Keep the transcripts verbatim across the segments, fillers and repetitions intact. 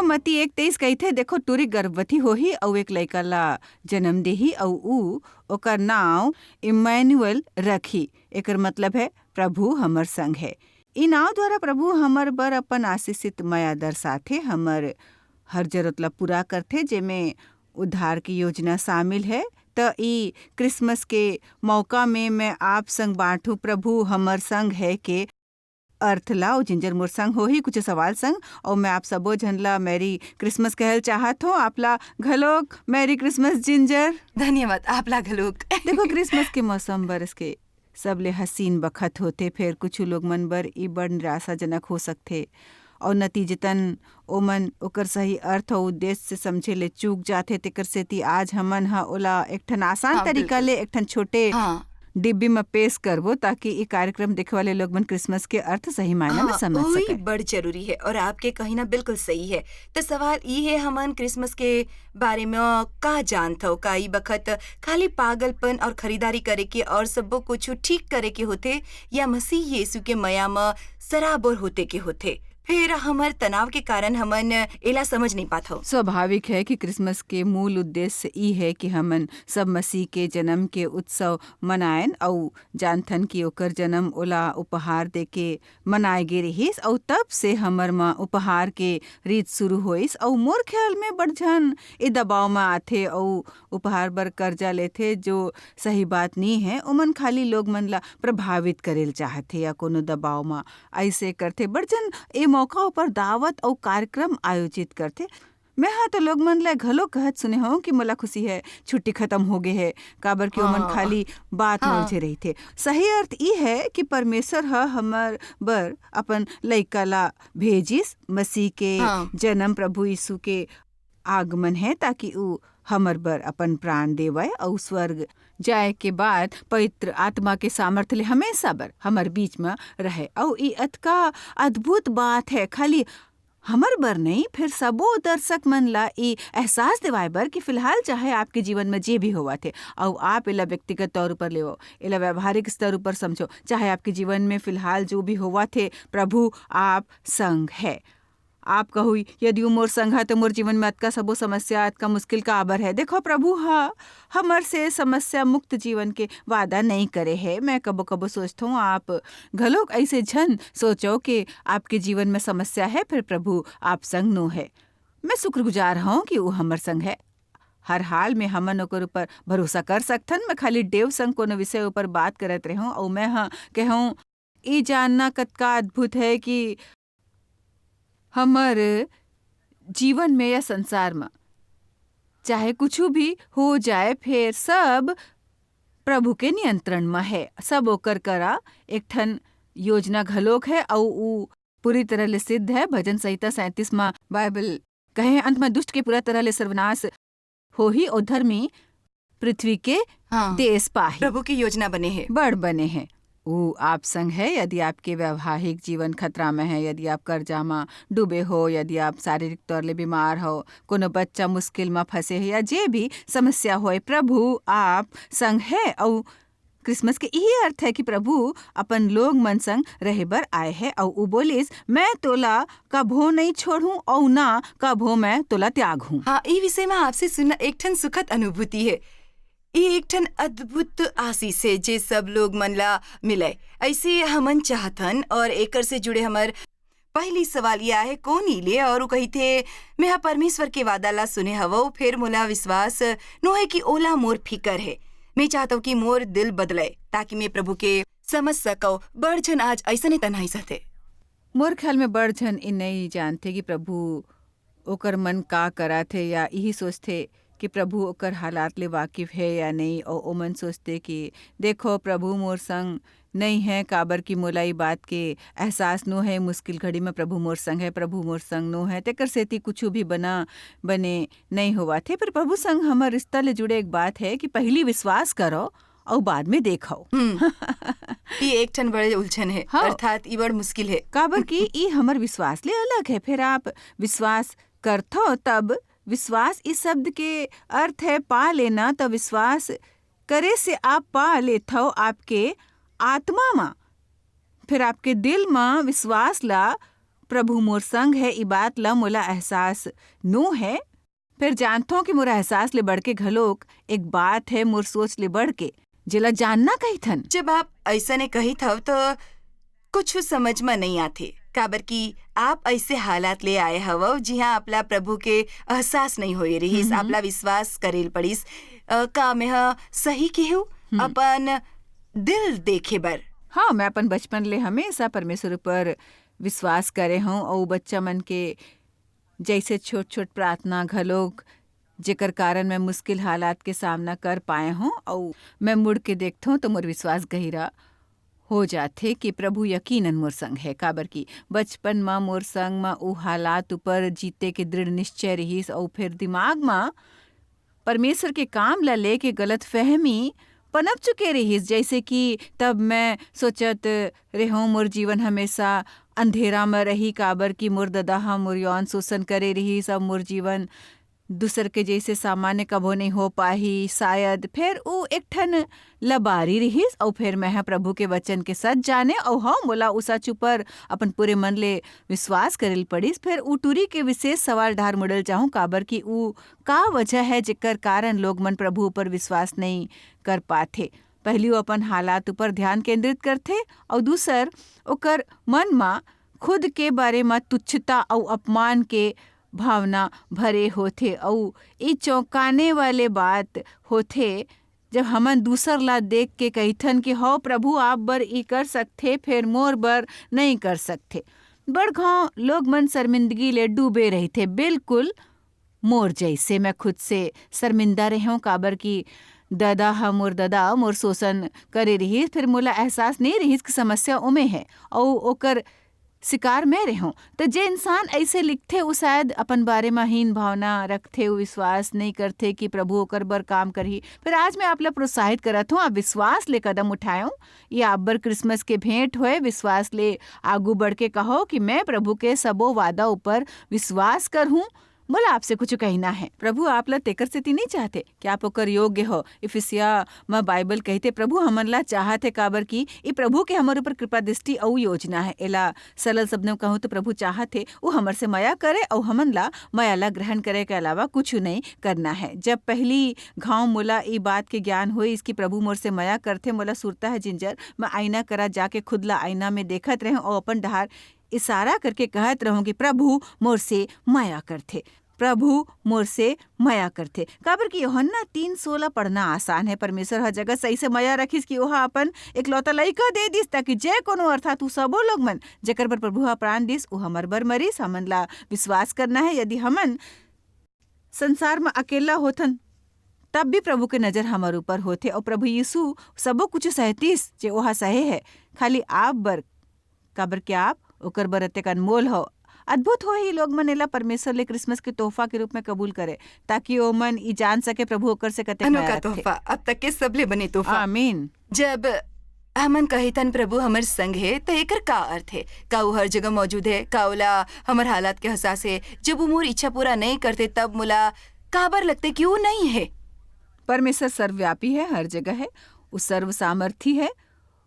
मत्ती एक तेईस कहिथे, "देखो, टूरी गर्भवती होही अउ एक लइका ला जन्म देही, अउ ऊ ओकर नांव इम्मानुएल रखही।" एकर मतलब है, "प्रभु हमर संग है।" ई नांव द्वारा प्रभु हमर बर अपन आशीषित मया दर्शाथे, हमर हर जरूरत ला पूरा करथे, जेमे उद्धार की योजना शामिल है। त ई क्रिसमस के मौका में मैं आप संग बांटूं, "प्रभु हमर संग है" के अर्थ ला, अउ जिंजर मोर संग होही, कुछ सवाल संग, अउ मैं आप सबो झन ला Merry Christmas कहल चाहत हों। आप ला घलोक Merry Christmas, जिंजर। धन्यवाद, आप ला घलोक। देखो, क्रिसमस के मौसम बरस के सबले हसीन बखत होथे, फेर कुछु लोग मन बर ई बड़ निराशाजनक हो सकथे, अउ नतीजतन ओमन ओकर सही अर्थ अउ उद्देश्य से समझे ले चूक जाथे। तेकर सेती आज हमन ह ओला एक ठन आसान हाँ, तरीका बिल्कुल। ले एक ठन छोटे हाँ। डिब्बी म पेश करबो, ताकि ई कार्यक्रम देखे वाले लोग मन क्रिसमस के अर्थ सही मायने में हाँ, समझ ओही सकय। बड़ जरूरी है, और आपके कहिना बिल्कुल सही है। त सवाल ई है, हमन क्रिसमस के बारे में का जानत हव? का ई बखत खाली पागलपन और खरीदारी करे के और सब्बो कुछ ठीक करे के होथे, या मसीह यीशु के मया म सराबोर होते के होथे? फिर हमर तनाव के कारण हमन एला समझ नहीं पात हव। स्वाभाविक है कि क्रिसमस के मूल उद्देश्य ई है कि हमन सब मसीह के जन्म के उत्सव मनायन, अउ जानथन कि ओकर जन्म ओला उपहार देके मनाए गे रिहिस, अउ तब से हमर म उपहार के रीत शुरू होइस। अउ मोर ख्याल में बड़ झन ए दबाव म आथे अउ उपहार बर कर्जा लेथे, जो सही बात नी है। ओमन खाली लोग मन ला प्रभावित करे ल चाहथे या कोनो दबाव म अइसे करथे। बड़ झन ए मौका ऊपर दावत अउ कार्यक्रम आयोजित करथे। मैं ह तो लोग मन ला घलो कहत सुने हवं कि मोला खुशी है, छुट्टी खत्म हो गे है, काबर कि ओमन हाँ। खाली बात में हाँ। उलझे रहिथे। सही अर्थ ई है कि परमेश्वर ह हमर बर अपन लइका ला भेजिस, मसीह के हाँ। जन्म, प्रभु यीशु के आगमन है, ताकि ऊ हमर बर अपन प्राण देवय अउ स्वर्ग जाए के बाद पवित्र आत्मा के सामर्थ्य ले हमेशा बर हमर बीच म रहे। अउ ई अतका अद्भुत बात है, खाली हमर बर नहीं, फिर सबो दर्शक मन ला ई एहसास दिवाए बर कि फिलहाल चाहे आपके जीवन में जे भी होवत हे, अउ आप एला व्यक्तिगत तौर पर लेवो, एला व्यावहारिक स्तर ऊपर समझो, चाहे आपके जीवन में फिलहाल जो भी होवत हे, प्रभु आप संग है। आप कहू, "यदि वो मोर संग है, तो मोर जीवन में अतका सबो समस्या, अतका मुश्किल काबर है?" देखो, प्रभु ह हमर से समस्या मुक्त जीवन के वादा नहीं करे है। मैं कबो-कबो सोचथों, आप घलोक ऐसे झन सोचो कि आपके जीवन में समस्या है, फिर प्रभु आप संग नो है। मैं शुक्रगुजार हूँ कि वो हमर संग है। हर हाल में हमन ओकर ऊपर भरोसा कर सकथन। मैं खाली डेव संग कोनो विषय ऊपर बात करत रहूं, अउ मैं ह कहूं, ई जानना कतका अद्भुत है कि हमर जीवन में या संसार में चाहे कुछ भी हो जाए, फेर सब प्रभु के नियंत्रण में है। सब ओकर करा एक ठन योजना घलोक है, अउ ऊ पूरी तरह ले सिद्ध है। भजन संहिता सैंतीस में बाइबल कहे, "अंत में दुष्ट के पूरा तरह ले सर्वनाश होही, अउ धर्मी पृथ्वी के हाँ। देश पाही।" प्रभु की योजना बने हे। बड़ बने हे। ऊ आप संग है, यदि आपके वैवाहिक जीवन खतरा में है, यदि आप कर्जा में डूबे हो, यदि आप शारीरिक तौर ले बीमार हो, कोनो बच्चा मुश्किल में फंसे है, या जे भी समस्या होए, प्रभु आप संग है। अउ क्रिसमस के इही अर्थ है कि प्रभु अपन लोग मन संग रहे बर आए है, अउ ऊ बोलिस, "मैं तोला कभो नहीं छोड़हूं, अउ ना कभो मैं तोला त्याग हूं।" हाँ, ई विषय में आपसे सुनना एक ठन सुखद अनुभूति है। ई एक ठन अद्भुत आशीष है, जे सब लोग मन ला मिले। ऐसे हमन चाहथन, और एकर से जुड़े हमर पहली सवाल ये आहे, कोन ई ले? और ऊ कहिथे, "मैं ह परमेश्वर के वादा ला सुने हवव, फेर मोला विश्वास नो है कि ओला मोर फिकर है। मैं चाहत हूँ कि मोर दिल बदले, ताकि मैं प्रभु के समझ सकव।" बड़ झन आज ऐसने तनाई सहते। मोर ख्याल में बड़ झन ई नई जानथे कि प्रभु ओकर मन का करत हे, या इही सोचथे कि प्रभु ओकर हालात ले वाकिफ हे या नहीं, अउ ओमन सोचथे कि, "देखो, प्रभु मोर संग नहीं है, काबर कि मोला ई बात के एहसास नो है, मुश्किल घड़ी में प्रभु मोर संग है, प्रभु मोर संग नो है, तेकर सेती कुछु भी बना बने नहीं होवत हे।" पर प्रभु संग हमर रिश्ता ले जुड़े एक बात है कि पहली विश्वास करो अउ बाद में देखो। हम्म। ई एक ठन बड़े उलझन है, हाँ। अर्थात ई बड़ मुश्किल है। काबर कि ई हमर विश्वास ले अलग है। फिर आप विश्वास करथो, तब विश्वास इस शब्द के अर्थ है पा लेना, तो विश्वास करे से आप पा लेथव आपके आत्मा मा, फिर आपके दिल मा विश्वास ला प्रभु मोर संग है, ई बात ला मोला एहसास नो है। फेर जानथों कि मोर एहसास ले बढ़ के घलोक एक बात है, मोर सोच ले बढ़ के, जेला जानना कहिथन। जब आप ऐसने कहित हव, तो कुछ समझ म नइ आथे, काबर कि आप ऐसे हालात ले आए हवव, जिहां आपला प्रभु के एहसास नइ होए रिहिस, हम्म। आपला विश्वास करेल पड़िस। अ, का मेंह सही केहू? हम्म। अपन दिल देखे बर। हाँ, मैं अपन बचपन ले हमेशा परमेश्वर ऊपर विश्वास करे हूँ, अउ बच्चा मन के जैसे छोट-छोट प्रार्थना घलोक, जेकर कारण मैं मुश्किल हालात के सामना कर पाए हूँ, अउ मैं मुड़ के देखथों, तो मोर विश्वास गहिरा हो जाथे कि प्रभु यकीनन मोर संग है, काबर कि बचपन म मोर संग म उ हालात ऊपर जीते के दृढ़ निश्चय रिहिस, अउ फेर दिमाग म परमेश्वर के काम ला लेके गलतफहमी पनप चुके रिहिस, जैसे कि तब मैं सोचत रेहों, मोर जीवन हमेशा अंधेरा म रही, काबर कि मोर ददा ह मोर यौन शोषण करे रिहिस, अब मोर जीवन दूसर के जैसे सामान्य कभो नहीं हो पाही, शायद। फेर उ एक ठन लबारी रिहिस, अउ फेर मैं ह प्रभु के वचन के सच जाने, अउ हव, मोला उ सच ऊपर अपन पूरे मन ले विश्वास करे ल पड़िस। फेर उ टूरी के विशेष सवाल डहार मुड़े ल चाहूं, काबर कि उ का वजह है, जेकर कारण लोग मन प्रभु ऊपर विश्वास नहीं कर पाथे। पहली, वो अपन हालात ऊपर ध्यान केंद्रित करथे, अउ दूसर, ओकर मन म खुद के बारे म तुच्छता अउ अपमान के भावना भरे होथे। अउ ये चौंकाने वाले बात होथे, जब हमन दूसर ला देख के कहिथन कि, "हव प्रभु, आप बर ई कर सकथे, फेर मोर बर नहीं कर सकथे।" बड़ घांव लोग मन शर्मिंदगी ले डूबे रहिथे, बिल्कुल मोर जैसे। मैं खुद से शर्मिंदा रहेंव, काबर कि ददा ह मोर, ददा मोर शोषण करे रिहिस, फिर मोला एहसास नहीं रिहिस कि समस्या ओमे है, अउ ओकर शिकार मैं रहेंव। तो जे इंसान ऐसे लिखथे, उ शायद अपन बारे म हीन भावना रखथे, उ विश्वास नहीं करथे कि प्रभु ओकर बर काम करही। फिर आज मैं आप ला प्रोत्साहित करत हूँ, आप विश्वास ले कदम उठाएव। ये आप बर क्रिसमस के भेंट होए। विश्वास ले आगू बढ़ के कहो कि मैं प्रभु के सबो वादा ऊपर विश्वास करहूँ। मोला आपसे कुछ कहना है। प्रभु आप ला तेकर सेती नहीं चाहते कि आप ओकर योग्य हो। इफिसिया म बाइबल कहते, प्रभु हमन ला चाहत है, काबर कि ई प्रभु के हमर ऊपर कृपा दृष्टि अउ योजना है। एला सरल शब्द में कहूँ तो प्रभु चाहत है, वो हमर से मया करे अउ हमन ला मया ला ग्रहण करे के अलावा कुछ नहीं करना है। जब पहली घाव मोला ई बात के ज्ञान होइस कि प्रभु मोर से मया करथे, मोला सुरता है जिंजर, मैं आईना करा जाके खुद ला आईना में देखत रहूं अउ अपन डहार इशारा करके कहत रहूं कि प्रभु मोर से मया करथे, प्रभु मोर से मया करथे। काबर कि यूहन्ना तीन सोलह पढ़ना आसान है। परमेश्वर ह जगत सही से मया रखिस कि ओहा अपन एकलौता लइका दे दिस, ताकि जे कोनो, अर्थात उ सबो लोग मन, जेकर बर प्रभु ह प्राण दिस, उ हमर बर मरिस। हमन ला विश्वास करना है, यदि हमन संसार म अकेला होथन, तब भी प्रभु के नजर हमर ऊपर होथे, अउ प्रभु यीशु सबो कुछ सहतीस, जे ओहा सहे है, खाली आप बर, काबर के आप ओकर बर अतेक अनमोल हो। अद्भुत होही, लोग मन एला परमेश्वर ले क्रिसमस के तोहफा के रूप में कबूल करे, ताकि ओमन ई जान सके प्रभु ओकर से कतेक अनोखा मया रखथे। तोहफा, अब तक के सबले बने तोहफा। आमीन। जब हमन कहिथन प्रभु हमर संग हे, त एकर का अर्थ हे? का वो हर जगह मौजूद हे? का ओला हमर हालात के एहसास हे? जब वो मोर इच्छा पूरा नहीं करथे, तब मोला काबर लगथे कि वो नहीं हे? परमेश्वर सर्वव्यापी है, हर जगह है, वो सर्वसामर्थी है,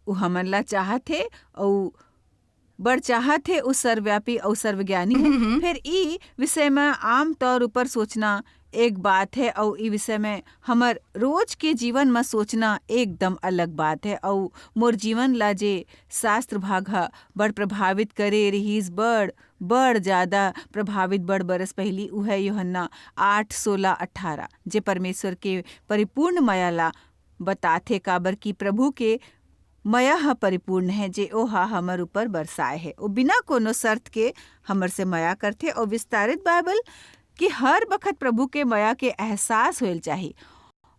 वो हमन ला चाहत हे, अउ बड़ चाहत हे, वो सर्वव्यापी अउ सर्वज्ञानी है। हम्म। फिर ई विषय में आम तौर ऊपर सोचना एक बात है, अउ ई विषय में हमर रोज के जीवन में सोचना एकदम अलग बात है। अउ मोर जीवन ला जे शास्त्र भाग ह बड़ प्रभावित करे रिहिस, बड़, बड़ ज्यादा प्रभावित, बड़ बरस पहली, उ है यूहन्ना आठ सोलह अठारह, जे परमेश्वर के परिपूर्ण मया ला बताथे, काबर कि प्रभु के मया ह परिपूर्ण है, जे ओहा हमर ऊपर बरसाए है। ओ बिना कोनो शर्त के हमर से मया करथे। अउ विस्तारित बाइबल कि हर बखत प्रभु के मया के एहसास होएल चाही।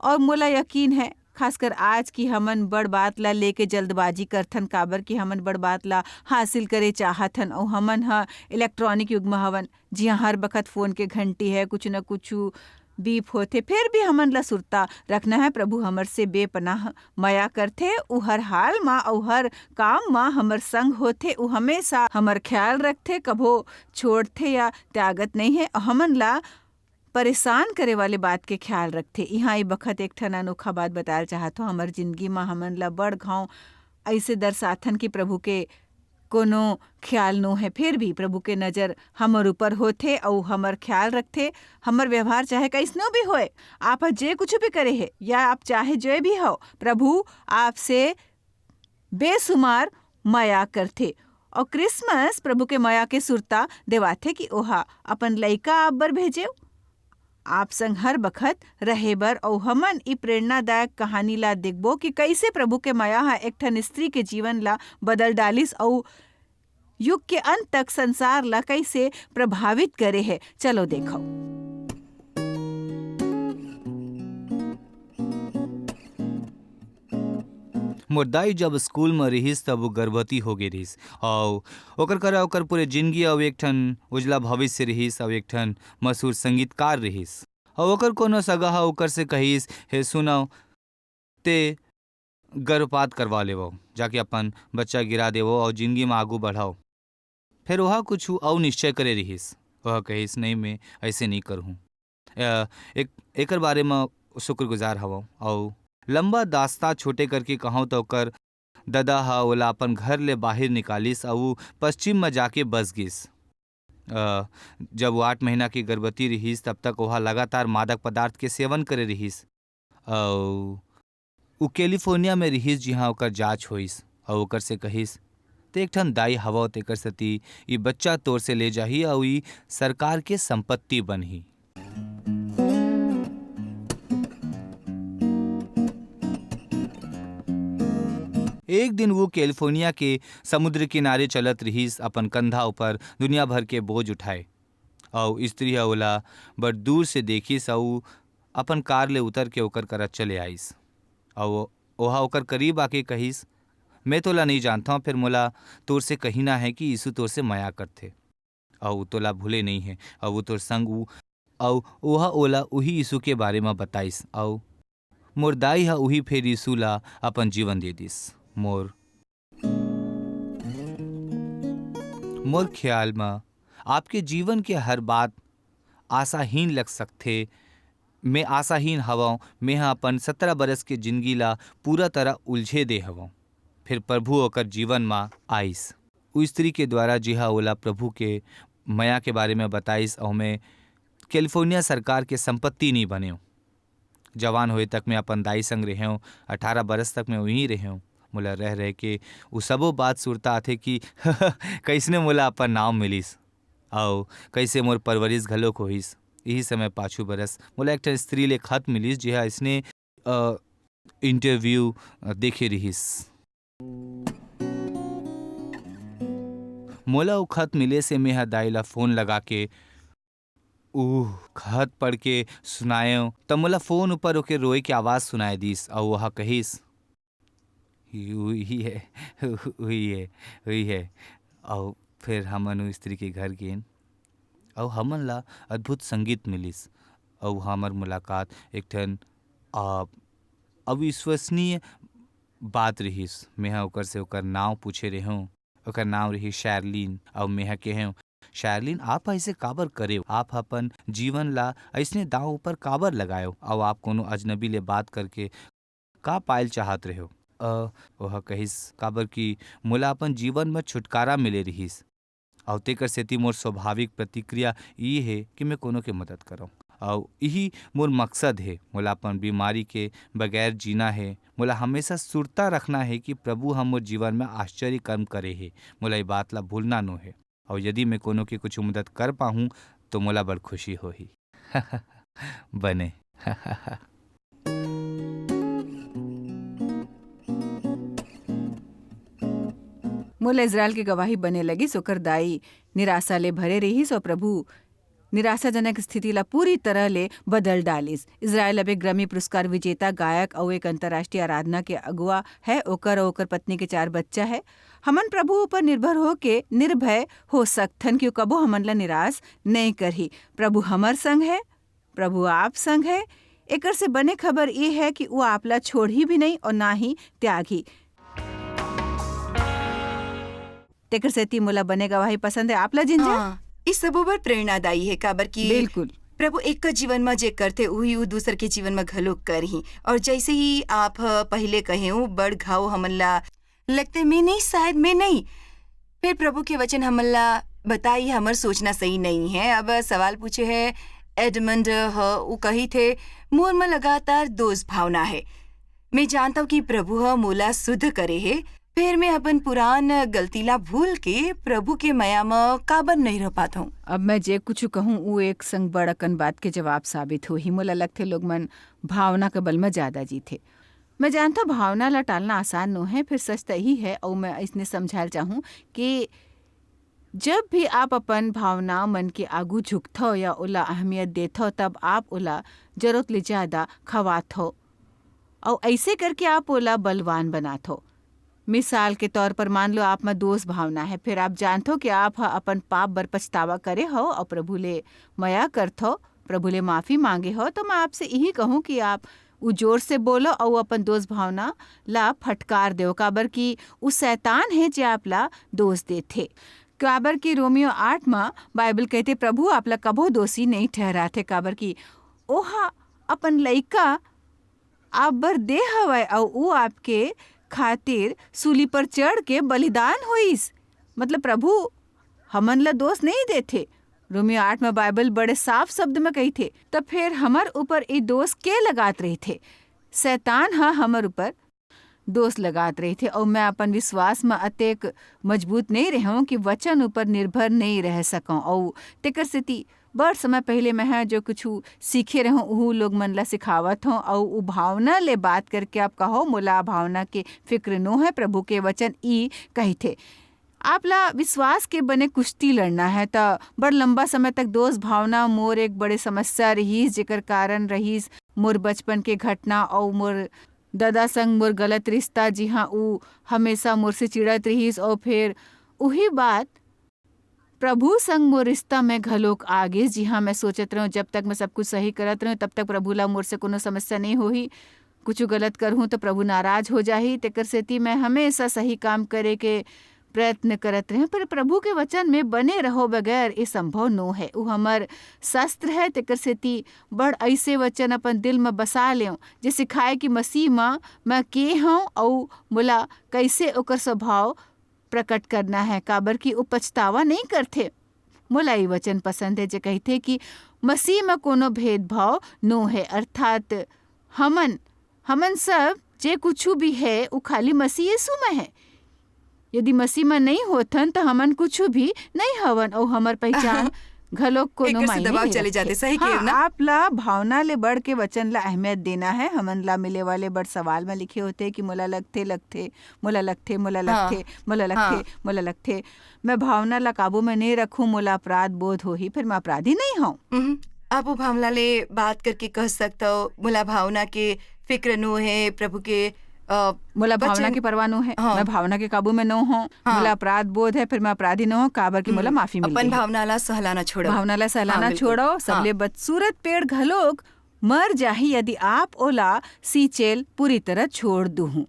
अउ मोला यकीन है, खासकर आज की हमन बड़ बात ला लेके जल्दबाजी करथन, काबर कि हमन बड़ बात ला हासिल करे चाहत हन, अउ हमन ह इलेक्ट्रॉनिक युग म हवन, जिहां हर बखत फोन के घंटी है, कुछ न कुछ बीप होथे, फिर भी हमन ला सुरता रखना है, प्रभु हमर से बेपनाह मया करथे। उ हर हाल मा अउ हर काम मा हमर संग होथे। उ हमेशा हमर ख्याल रखथे, कभो छोड़थे या त्यागत नहीं है। हमन ला परेशान करे वाले बात के ख्याल रखथे। इहाँ ए बखत एक ठन अनोखा बात बतायल चाहत हों। हमर जिंदगी मा हमन ला बड़ घाव अइसे दर्शाथन कि प्रभु के कोनो ख्याल नो हे, फिर भी प्रभु के नजर हमर ऊपर होथे अउ हमर ख्याल रखथे। हमर व्यवहार चाहे कइसनो भी होय, आप ह जे कुछ भी करे हे या आप चाहे जे भी हो, प्रभु आपसे बेसुमार मया करथे। अउ क्रिसमस प्रभु के मया के सुरता देवाथे कि ओहा अपन लइका आप बर भेजेव, आप संग हर बखत रहे बर। अउ हमन ई प्रेरणादायक कहानी ला देखबो कि कइसे प्रभु के मया ह एक ठन स्त्री के जीवन ला बदल डालिस अउ युग के अंत तक संसार ला कइसे प्रभावित करे हे। चलो देखो। मोर दाई जब स्कूल म रिहिस, तब वो गर्भवती हो गे रिहिस, अउ ओकर करा ओकर पूरे जिंदगी अउ एक ठन उजला भविष्य रिहिस, अउ एक ठन मशहूर संगीतकार रिहिस। अउ ओकर कोनो सगा ह ओकर से कहिस, "हे सुनव, ते गर्भपात करवा लेवव, जाके अपन बच्चा गिरा देवव अउ जिंदगी म आगू बढ़व।" फेर ओहा कुछु अउ निश्चय करे रिहिस। ओहा कहिस, "नहीं, मैं ऐसे नहीं करहूँ।" अ, एक, एकर बारे म शुक्रगुजार हवव। अउ लंबा दास्तां छोटे करके कहंव, त ओकर ददा ह ओला अपन घर ले बाहिर निकालिस अउ पश्चिम म जाके बस गिस। अ, जब वो आठ महीना के गर्भवती रिहिस, तब तक ओहा लगातार मादक पदार्थ के सेवन करे रिहिस। अउ उ कैलिफोर्निया में रिहिस, जिहां ओकर जांच होइस, अउ ओकर से कहिस, "ते एक ठन दाई हवव, तेकर सेती ई बच्चा तोर से ले जाही, अउ ई सरकार के संपत्ति बनही।" एक दिन वो कैलिफोर्निया के समुद्र किनारे चलत रिहिस, अपन कंधा ऊपर दुनिया भर के बोझ उठाए, अउ स्त्री ह ओला बड़ दूर से देखिस, अउ अपन कार ले उतर के ओकर करा चले आइस। अउ ओहा ओकर करीब आके कहिस, "मैं तोला नइ जानथंव, फेर मोला तोर से कहिना हे कि यीशु तोर से मया करथे, अउ तोला भूले नइ हे, अउ वो तोर संग उ," अउ ओहा ओला उही यीशु के बारे म बताइस, अउ मोर दाई ह उही फेर यीशु ला अपन जीवन दे दिस। मोर, मोर ख्याल म आपके जीवन के हर बात आशाहीन लग सकथे। मैं आशाहीन हवंव, मेंह अपन सतरा बरस के जिंदगी ला पूरा तरह उलझे दे हवंव। फिर प्रभु ओकर जीवन म आइस। उ स्त्री के द्वारा, जिहा ओला प्रभु के मया के बारे में बताइस, अउ मैं कैलिफोर्निया सरकार के संपत्ति नी बनेंव। जवान होए तक मैं अपन दाई संग रहेंव, अठारह बरस तक मैं उहीं रहेंव। मोला रह रह के उ सबो बात सुरता आथे कि कइसने मोला अपन नांव मिलिस, अउ कइसे मोर परवरिश घलोक होइस। इही समय पाछू बरस मोला एक ठन स्त्री ले खत मिलिस, जिहा अइसने, अ, इंटरव्यू, अ, देखे रिहिस। मोला उ खत मिले से मेंह दाई ला फोन लगा के उ खत पढ़ के सुनाएंव, त मोला फोन ऊपर ओके रोए के आवाज सुनाई दिस, अउ ओहा कहिस, "उही हे, उही हे, उही हे।" अउ फिर हमन उ स्त्री के घर गेन, अउ हमन ला अद्भुत संगीत मिलिस, अउ हमर मुलाकात एक ठन, आ, अविश्वसनीय बात रिहिस। मेंह ओकर से ओकर नांव पूछे रेहेंव। ओकर नांव रिहिस शार्लिन, अउ मेंह केहेंव, "शार्लिन, आप ह अइसे काबर करेव? आप ह अपन जीवन ला अइसने दांव ऊपर काबर लगाएव? अउ आप कोनो अजनबी ले बात करके का पायल चाहत रहेव?" अ, ओह कहिस, "काबर कि मोला अपन जीवन म छुटकारा मिले रिहिस, अउ तेकर सेती मोर स्वाभाविक प्रतिक्रिया ई हे कि मैं कोनो के मदद करंव। अउ इही मोर मकसद हे। मोला अपन बीमारी के बगैर जीना हे। मोला हमेशा सुरता रखना हे कि प्रभु ह मोर जीवन म आश्चर्य कर्म करे हे। मोला ये बात ला भूलना नो हे। अउ यदि मैं कोनो के कुछ मदद कर पाहूं, तो मोला बड़ खुशी होही।" बने। मोला इजराइल के गवाही बने लगिस। ओकर दाई निराशा ले भरे रिहिस, अउ प्रभु निराशाजनक स्थिति ला पूरी तरह ले बदल डालिस। इजराइल अब एक ग्रैमी पुरस्कार विजेता गायक अउ एक अंतर्राष्ट्रीय आराधना के अगुवा है। ओकर अउ ओकर पत्नी के चार बच्चा है। हमन प्रभु ऊपर निर्भर होके निर्भय हो सकथन, कि वो कबो हमन ला निराश नइ करही। प्रभु हमर संग है, प्रभु आप संग है। एकर से बने खबर ये है कि वो आप ला छोड़ही भी नहीं और ना ही त्यागही। तेकर सेती मोला बने गवाही पसंद है। आप ला, जिंजा? हाँ, ई सबो बर प्रेरणादायी है, काबर कि बिल्कुल। प्रभु एक का जीवन म जे करथे, उही उ दूसर के जीवन म घलो करही। और जैसे ही आप ह पहिले कहे हो, बड़ घाव हमन ला लगथे, मैं नहीं, शायद मैं नहीं, फिर प्रभु के वचन हमन ला बताई, हमर सोचना सही नहीं है। अब सवाल पूछे है एडमंड ह, उ कही थे, "मोर म लगातार दोष भावना है। मैं जानता हूँ कि प्रभु ह मोला शुद्ध करे हे, फिर मैं अपन पुरान गलती ला भूल के प्रभु के मया म काबर नहीं रह पाता हूँ?" अब मैं जे कुछ कहूँ, वो एक संग बड़ अकन बात के जवाब साबित होही। मोला लगथे, लोग मन भावना के बल म ज्यादा जीथे। मैं जानता, भावना ला टालना आसान नो है, फिर सच त यही है, अउ मैं इसने समझाल चाहूँ कि जब भी आप अपन भावना मन के आगू झुकथव या ओला अहमियत देथव, तब आप ओला जरूरत ले ज्यादा खवाथव, अउ ऐसे करके आप ओला बलवान बनाथव। मिसाल के तौर पर, मान लो, आप म दोष भावना है, फिर आप जानथव कि आप ह अपन पाप बर पछतावा करे हव अउ प्रभु ले मया करथव, प्रभु ले माफी मांगे हव, तो मैं आपसे यही कहूँ कि आप उ जोर से बोलो अउ अपन दोष भावना ला फटकार देव, काबर कि उ शैतान है जे आप ला दोष देथे। काबर कि रोमियो आठ म बाइबल कहथे, "प्रभु आप ला कभो दोषी नहीं ठहराथे, काबर कि ओहा अपन लइका आप बर दे हवय, अउ उ आपके खातिर सूली पर चढ़ के बलिदान होइस।" मतलब, प्रभु हमन ला दोष नहीं देथे। रोमियो आठ म बाइबल बड़े साफ शब्द म कहिथे, त फेर हमर ऊपर ई दोष के लगात रहिथे? शैतान ह हमर ऊपर दोष लगात रहिथे, अउ मैं अपन विश्वास म अतेक मजबूत नहीं रहूं कि वचन ऊपर निर्भर नहीं रह सकूं, अउ तेकर सेती बड़ समय पहले मैं ह जो कुछु सीखे रहूं, उहू लोग मन ला सिखावत हूं, अउ उ भावना ले बात करके आप कहो, "मोला भावना के फिक्र नो है, प्रभु के वचन ई कहिथे।" आप ला विश्वास के बने कुश्ती लड़ना है, त बड़ लंबा समय तक दोष भावना मोर एक बड़े समस्या रहिस, जेकर कारण रहिस मोर बचपन के घटना अउ मोर ददा संग मोर गलत रिश्ता, जिहां उ हमेशा मोर से चिढ़त रहिस, अउ फेर उही बात प्रभु संग मोर रिश्ता में घलोक आ गिस, जिहां मैं सोचत रहूं, जब तक मैं सब कुछ सही करत रहूं, तब तक प्रभु ला मोर से कोनो समस्या नहीं होही। कुछु गलत करहूं, तो प्रभु नाराज हो जाही। तेकर सेती मैं हमेशा सही काम करे के प्रयत्न करत रहूं, पर प्रभु के वचन में बने रहो बगैर ये संभव नो है। उ हमर शस्त्र है, तेकर सेती बड़ ऐसे वचन अपन दिल में बसा लेव, जे सिखाए कि मसीह म मैं के हूं अउ मोला कैसे ओकर स्वभाव प्रकट करना है, काबर कि उ पछतावा नहीं करथे। मोला ये वचन पसंद है, जे कहिथे कि मसीह म कोनो भेदभाव नो है, अर्थात हमन, हमन सब जे कुछु भी है, उ खाली मसीह यीशु म है। यदि मसीह म नहीं होथन, त हमन कुछु भी नहीं हवन, अउ हमर पहचान घलो कोनो एकर से मायने दबाव नहीं चले रखथे। जाथे, सही हाँ, केहेव ना? आप ला भावना ले बढ़ के वचन ला अहमियत देना है। हमन ला मिले वाले बड़ सवाल म लिखे होथे कि मोला लगथे, लगथे, मोला लगथे, मोला हाँ, लगथे, मोला लगथे, हाँ। मोला लगथे। मैं भावना ला काबू में नहीं रखूं, मोला अपराध बोध होही, फिर मैं अपराधी नहीं हूं। उहुं। आप वो भावना ले बात करके कह सकथव, "मोला भावना के फिक्र नो है, प्रभु के, अ, मोला भावना वचन।" के परवाह नो है, हाँ। मैं भावना के काबू में नो हूं, हाँ। मोला अपराध बोध है, फिर मैं अपराधी नो हूं, काबर कि मोला हम्म। माफी मिल अपन गई। भावना ला सहलाना छोड़ो। भावना ला सहलाना हाँ, बिल्कुल। छोड़ो, सबले हाँ। बदसूरत पेड़ घलोक मर जाही, यदि आप ओला सींचेल पूरी तरह छोड़ दुहू।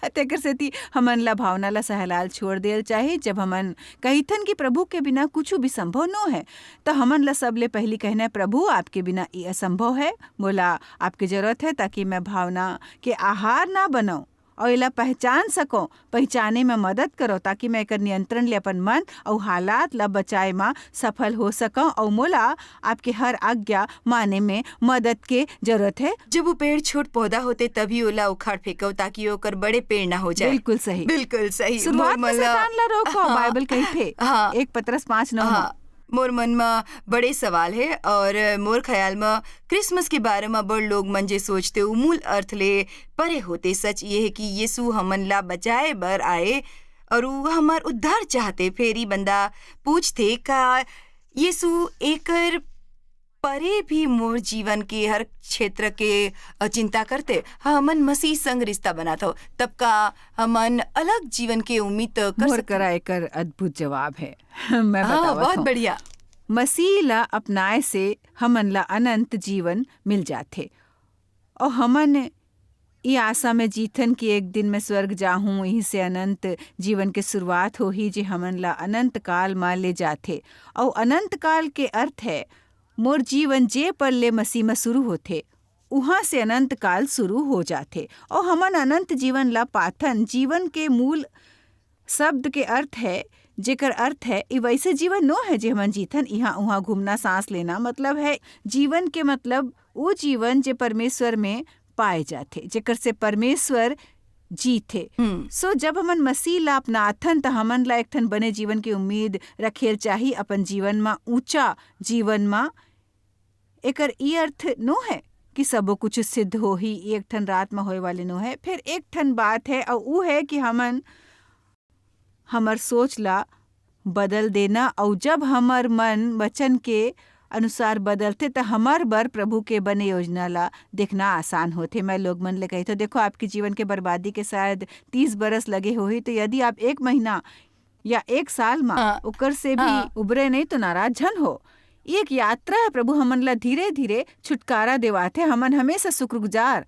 तेकर सेती हमन ला भावना ला सहलाल छोड़ देल चाही। जब हमन कहिथन कि प्रभु के बिना कुछु भी संभव नो है, त हमन ला सबले पहिली कहना है, "प्रभु, आपके बिना ये असंभव है। मोला आपके जरूरत है, ताकि मैं भावना के आहार ना बनऊं अउ एला पहचान सकऊं, पहचाने में मदद करो, ताकि मैं एकर नियंत्रण ले अपन मन अउ हालात ला बचाए म सफल हो सकऊं अउ मोला आपके हर आज्ञा माने में मदद के जरूरत है।" जब वो पेड़ छोट पौधा होथे, तभी ओला उखाड़ फेंकव, ताकि ओकर बड़े पेड़ ना हो जाए। बिल्कुल सही। बिल्कुल सही। शुरुआत मोर में मन ला शैतान ला रोको, हाँ। बाइबल कहिथे, हाँ। एक पतरस पाँच नौ में। हाँ। मोर मन म बड़े सवाल हे, और मोर ख्याल म क्रिसमस के बारे म बड़ लोग मन जे सोचथे, वो मूल अर्थ ले परे होथे। सच ये हे कि यीशु हमन ला बचाए बर आए और वो हमर उद्धार चाहथे। फेर ई बंदा पूछथे, "का यीशु एकर परे भी मोर जीवन के हर क्षेत्र के, अ, चिंता करथे? हमन मसीह संग रिश्ता बनाथव, तब का हमन अलग जीवन के उम्मीद कर मोर सकथन?" करा एकर अद्भुत जवाब हे। मैं हाँ, बतावत बहुत हूँ। बढ़िया। मसीह ला अपनाए से हमन ला अनंत जीवन मिल जाथे। और हमन ये आशा में जीथन कि एक दिन मैं स्वर्ग जाहूं, यहीं से अनंत जीवन के शुरुआत होही, जे हमन ला अनंत काल म ले जाथे। और अनंत काल के अर्थ है, मोर जीवन जे पल ले मसीह म शुरू होथे, उहाँ से अनंत काल शुरू हो जाथे। और हमन अनंत जीवन ला पाथन। जीवन के मूल शब्द के अर्थ है जेकर अर्थ है, ये वैसे जीवन नो है जे हमन जीथन, इहाँ उहाँ घूमना, सांस लेना। मतलब है, जीवन के मतलब वो जीवन जे परमेश्वर में पाए जाथे, जेकर से परमेश्वर जीथे। हम्म। So, जब हमन मसीह ला अपनाथन, त हमन ला एक ठन बने जीवन के उम्मीद रखेल चाही, अपन जीवन मा, ऊंचा जीवन मा। एकर ई अर्थ नो है कि सबो कुछ सिद्ध होही, ई एक ठन रात मा होए वाले नो है। फिर एक ठन बात है, अउ ऊ है कि हमन, हमर सोच ला बदल देना, अउ जब हमर मन वचन के अनुसार बदलथे, त हमर बर प्रभु के बने योजना ला देखना आसान होथे। मैं लोग मन ले कहिथों, देखो, आपके जीवन के बर्बादी के शायद तीस बरस लगे होही, तो यदि आप एक महीना या एक साल मा हाँ। ओकर से भी हाँ। उबरे नहीं, तो नाराज झन हो। ये एक यात्रा है, प्रभु हमन ला धीरे-धीरे छुटकारा देवाथे। हमन हमेशा शुक्रगुजार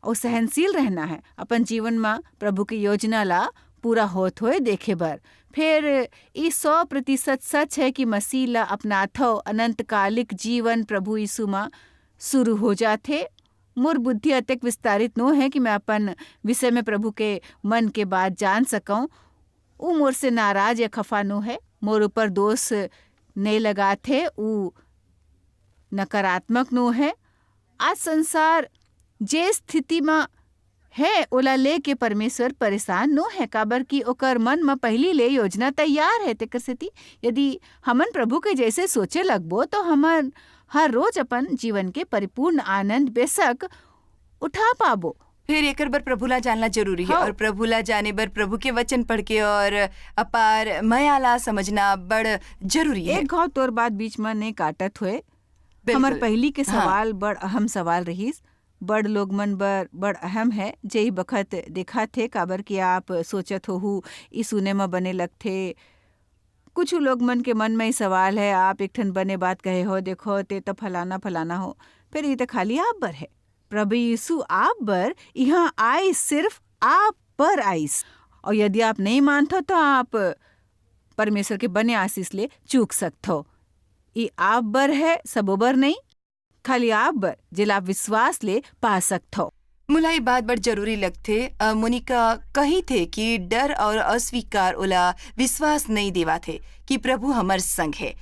अउ सहनशील रहना है, अपन जीवन मा प्रभु के योजना ला पूरा होत होए देखे बर। फिर ई सौ प्रतिशत सच है कि मसीह ला अपनाथव, अनंतकालिक जीवन प्रभु यीशु मा शुरू हो जाथे। मोर बुद्धि अतेक विस्तारित नो है कि मैं अपन विषय में प्रभु के मन के बात जान सकौं। ऊ मोर से नाराज या खफा नो है, मोर ऊपर दोष नइ लगाथे, ऊ नकारात्मक नो है। आज संसार जे स्थिति म है, ओला लेके परमेश्वर परेशान नो है, काबर कि ओकर मन म पहिली ले योजना तैयार है। तेकर सेती यदि हमन प्रभु के जैसे सोचे लगबो, तो हमन हर रोज अपन जीवन के परिपूर्ण आनंद बेशक उठा पाबो। फिर एकर बर प्रभु ला जानना जरूरी है, हाँ। और प्रभु ला जाने बर प्रभु के वचन पढ़ के और अपार मया ला समझना बड़ जरूरी है। एक घाव तोर बात बीच में नहीं काटत हुए, बिल्कुल। हमर पहली के हाँ। सवाल बड़ अहम सवाल रहीस। बड़ लोग मन बर बड़ अहम है, जे ई बखत देखा थे, काबर कि आप सोचत होहू, ई सुने म बने लगथे। कुछ लोग मन के मन में ई सवाल है, आप एक ठन बने बात कहे हो, देखो, ते तो फलाना फलाना हो, फिर ई तो खाली आप बर है। प्रभु यीशु आप बर यहाँ आइस, सिर्फ आप बर आइस। और यदि आप नहीं मानथो, तो आप परमेश्वर के बने आशीष ले चूक सकथो। ई आप बर है, सबो बर नहीं, खाली आप बर, जेला आप विश्वास ले पा सकथो। मोला ये बात बड़ जरूरी लगथे। अ, मोनिका कही थे कि डर और अस्वीकार ओला विश्वास नहीं देवा थे कि प्रभु हमर संग है।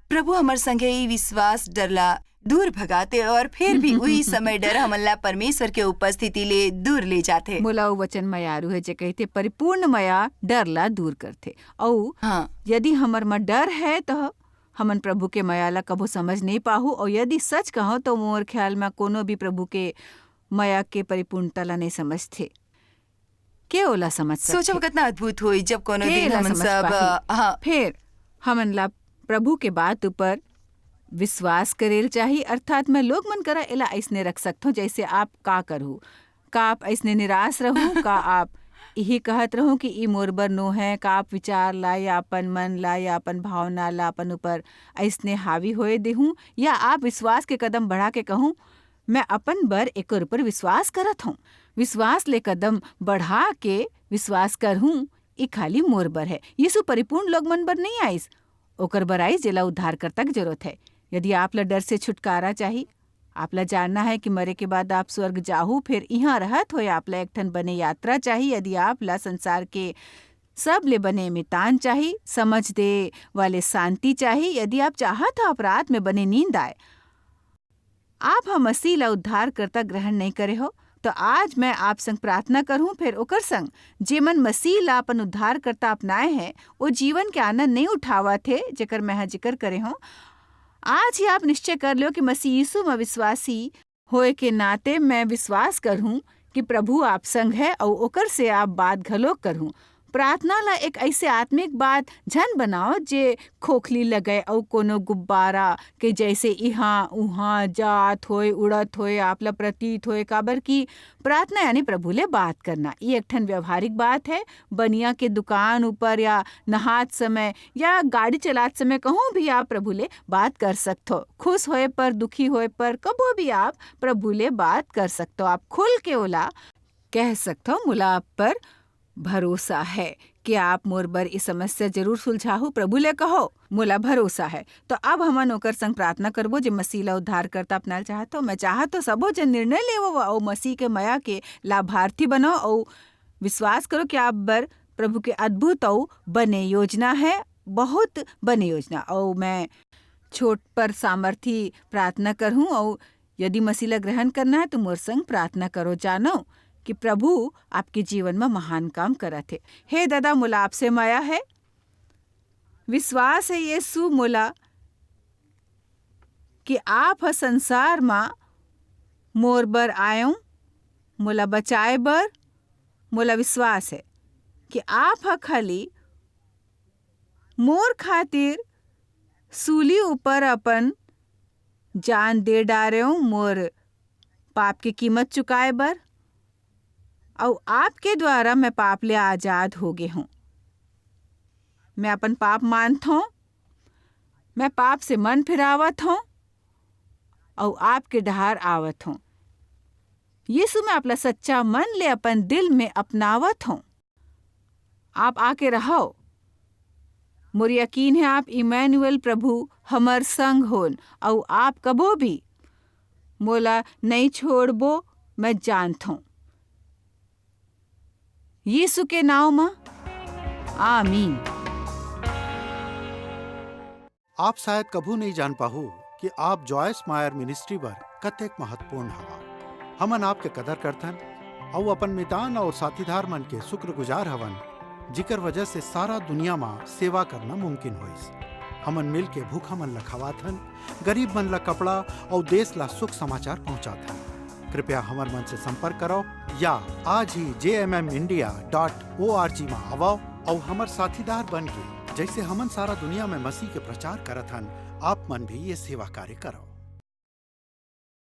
प्रभु हमर संग है, ये विश्वास डर ला दूर भगाते और फिर भी उही समय डर हमन ला परमेश्वर के उपस्थिति ले दूर ले जाथे। मोला वो वचन मयारू है, जे कहते, "परिपूर्ण मया डर ला दूर करथे।" अउ हाँ। यदि हमर म डर है, तो हमन प्रभु के मया ला कभू समझ नहीं पाहू। अउ यदि सच कहूँ, तो मोर ख्याल में कोनो भी प्रभु के मया के परिपूर्णता ला नहीं समझथे। के ओला समझ सोचो सकथे? कितना अद्भुत होई, जब कोनो के दिन एला हमन समझ सब, पाही? हाँ। फिर हमन ला प्रभु के बात ऊपर विश्वास करेल चाही, अर्थात मैं लोग मन करा एला अइसने रख सकथों, जैसे आप का करहू? का आप अइसने निराश रहू? का आप यही कहत रहू कि ई मोर बर नो है? का आप विचार ला या अपन मन ला या अपन भावना ला अपन ऊपर अइसने हावी होए देहू? या आप विश्वास के कदम बढ़ा के कहू, "मैं अपन बर एकर ऊपर विश्वास करत हूँ, विश्वास ले कदम बढ़ा के विश्वास करहूँ, ई खाली मोर बर है।" यीशु परिपूर्ण लोग मन बर नहीं आइस, ओकर बर आइस, जेला उद्धारकर्ता के जरूरत है। यदि आप ला डर से छुटकारा चाही, आप ला जानना है कि मरे के बाद आप स्वर्ग जाहू, फिर इहाँ रहत होए आप ला एक ठन बने यात्रा चाही, यदि आप ला संसार के सब ले बने मितान चाही, समझ दे वाले शांति चाही, यदि आप चाहत हो आप रात में बने नींद आए, आप ह मसीह ला उद्धारकर्ता ग्रहण नहीं करे हो, तो आज मैं आप संग प्रार्थना करहूं, फिर ओकर संग, जेमन मसीह ला अपन उद्धारकर्ता अपनाए हैं, वो जीवन के आनंद नहीं उठावत हे, जेकर मैं ह जिक्र करे हों। आज ही आप निश्चय कर लो कि मसीह यीशु म विश्वासी होए के नाते मैं विश्वास करहूं कि प्रभु आप संग है अउ ओकर से आप बात घलो करहूं। प्रार्थना ला एक ऐसे आत्मिक बात झन बनाओ, जे खोखली लगे अउ कोनो गुब्बारा के जैसे इहाँ उहाँ जात होए, उड़त होए, आप ला प्रतीत होए, काबर कि प्रार्थना यानी प्रभु ले बात करना। ये एक ठन व्यवहारिक बात है। बनिया के दुकान ऊपर या नहात समय या गाड़ी चलात समय कहूँ भी आप प्रभु ले बात कर सकथो। खुश होए पर, दुखी होए पर, कबो भी आप प्रभु ले बात कर सकथो। आप खुल के ओला कह सकथो, "मोला आप पर भरोसा है कि आप मोर बर ये समस्या जरूर सुलझाहू।" प्रभु ले कहो, "मोला भरोसा है।" तो अब हमन ओकर संग प्रार्थना करबो, जे मसीह ला उद्धारकर्ता अपनाल चाहत हो। मैं चाहत हो सबो जन निर्णय लेवो अउ मसीह के मया के लाभार्थी बनो अउ विश्वास करो कि आप बर प्रभु के अद्भुत अउ बने योजना है, बहुत बने योजना। अउ मैं छोट पर सामर्थी प्रार्थना करहूँ, अउ यदि मसीह ला ग्रहण करना है, तो मोर संग प्रार्थना करो। जानो कि प्रभु आपके जीवन में महान काम करत हे। हे दादा, मोला आपसे मया है, विश्वास है यीशु मोला, कि आप ह संसार मा मोर बर आयो, मोला बचाए बर। मोला विश्वास है कि आप ह खाली मोर खातिर सूली ऊपर अपन जान दे डारेव, मोर पाप के कीमत चुकाए बर। अउ आपके द्वारा मैं पाप ले आजाद हो गे हूँ। मैं अपन पाप मानथों, मैं पाप से मन फिरावत हूँ, अउ आपके डहार आवत हूँ। यीशु, मैं आपला सच्चा मन ले अपन दिल में अपनावत हूँ। आप आके रहो। मोर यकीन है, आप इमैनुएल प्रभु हमर संग होन, अउ आप कभो भी मोला नई छोड़बो, मैं जानथों। यीशु के नाव म, आमीन। आप शायद कभू नइ जान पाहू कि आप जॉयस मायर मिनिस्ट्री बर कतेक महत्वपूर्ण हवा। हमन आपके कदर करथन अउ अपन मितान अउ साथीदार मन के शुक्रगुजार हवन, जिकर वजह से सारा दुनिया म सेवा करना मुमकिन होइस। हमन मिल के भूखा मन ल खवाथन, गरीब मन ल कपड़ा अउ देश ल सुख समाचार पहुंचाथन। कृपया हमर मन से संपर्क करो या आज ही J M M India dot O R G म आवव अउ हमर साथीदार बन के, जैसे हमन सारा दुनिया में मसीह के प्रचार करत हन, आप मन भी ये सेवा कार्य करो।